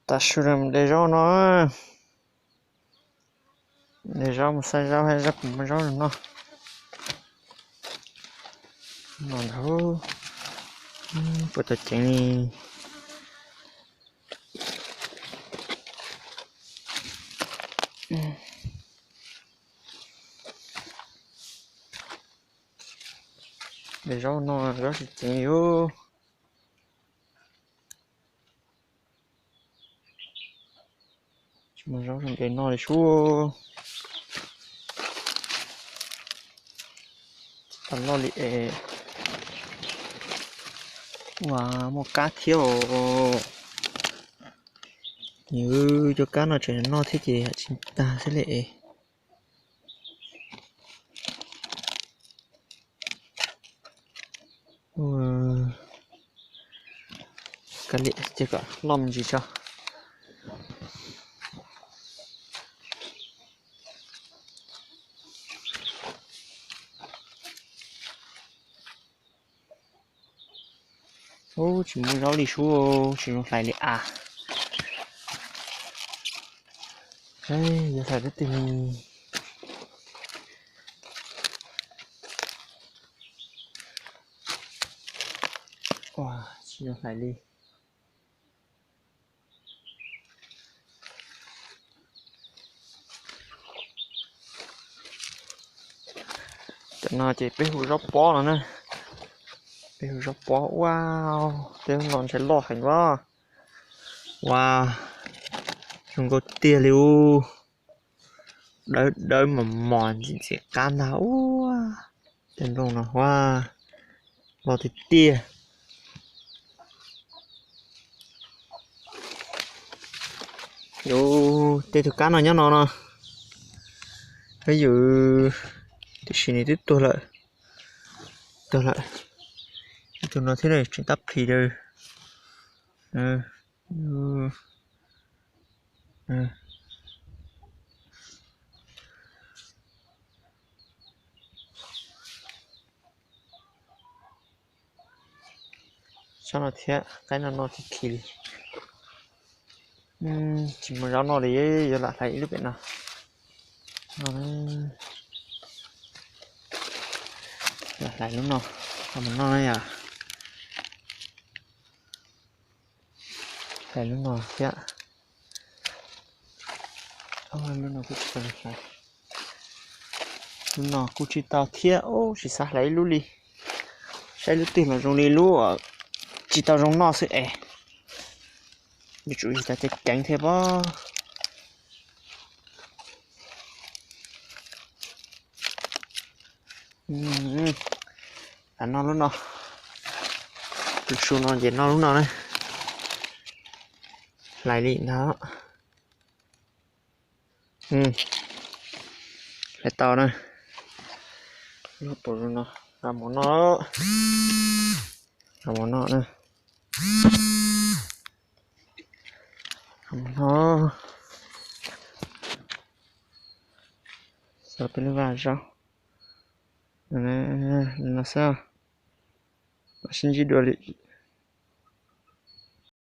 Tav su de zaub no, de zaub mus xaj zaub, haj zaub kuv muaj zaub no. No ntag, puas tau ceev li. De zaub no zaub tsis ceev li. Tsis muaj zaub zoo de noj li sub. Tsis tau noj li es. Ua, muaj kab thiab os. Nws cov kab no tseem noj thiab ces tsis tag xwb li es. Kav liam, cia kom loj me ntsis tso. Ub, tsis muaj zaub li sub, tsis zoo hlais li as. Yuav hlais twb twg. Ua, tsis zoo hlais li. Cov no ces peb hu zaub pob no na. Peb hu zaub pob. Ua, tej no ntshai loj heev os. Ua, zoo nkauj tiag li ub. Dawb dawb mos mos ntxim ntxim qab ntag ua. Tej nplooj no ua, loj tiag tiag. Yus tej tug kab no nyob no no. Peb yus, tiam sis nws twb tuag lawm. Tuag lawm. Ib tug no thiab tseem tab plis lawm. Sab no thiab, qaib no no thiab khi li. Tsis muaj zaub noj li, yuav lam hlais ib lub pem no. Lam hlais lub no, mus noj na yom. Hlais lub no thiab. Lub no kuj tsis tau hlais. Lub no kuj tsis tau thiab, tsis xav hlais ib lub li. Saib lub twg los zoo li lub tsis tau zoo noj xwb es. Yuav tsum yog cov ceev ceev thiab pob. Lam noj lub no. Lub su no ces noj lub no na. Hlais li ntag. Hlais tau na. Lub pom zoo no, nqa mus noj. Nqa mus noj na. Nqa mus noj. Xav peb lub vaj zaub no xwb. Mam sib ntsib dua li.